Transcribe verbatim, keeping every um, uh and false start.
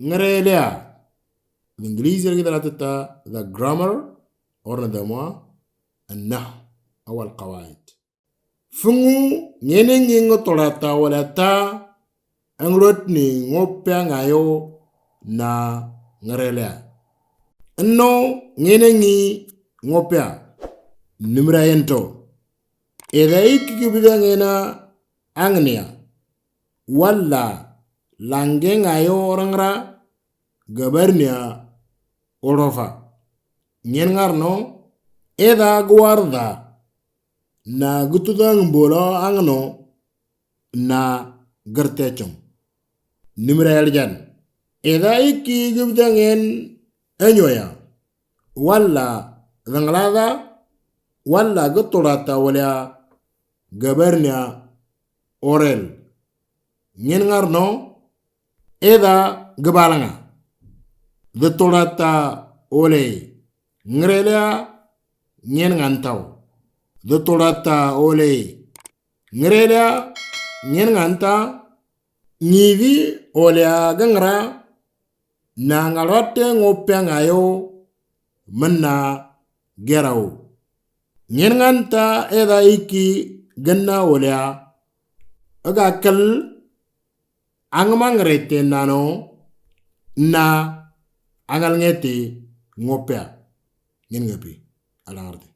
Ngre lea. English rgi dala tata the grammar or na dama an-nahw aw al-qawaid. Fungu ngene ngi ngo tolata wala ta anglot ni ngopia ngayo na ngre lea. Enno ngene ngi ngopia. Nimra ento. Eda iki kibida ngena angnia. Wala lange ngayo orangra gabarnia orofa. Ngen ngarno eda gwarda na gutudang bolo angno na gertechong. Nimra yaljan. Eda iki gibdangen enyoya. Wala danglada wala gutulata wala gabarnia orel. Ngen ngarno eda gebalanga. Detolata ole ngrelea ngen ngantau. Detolata ole ngrelea ngen nganta ngivi olea gengra na ngalwate ngopia ngayo mena gerau. Ngen nganta eda iki genna olea aga kel angmangrete nano na angal ngete ngopia. Ngen ngepi alangarte.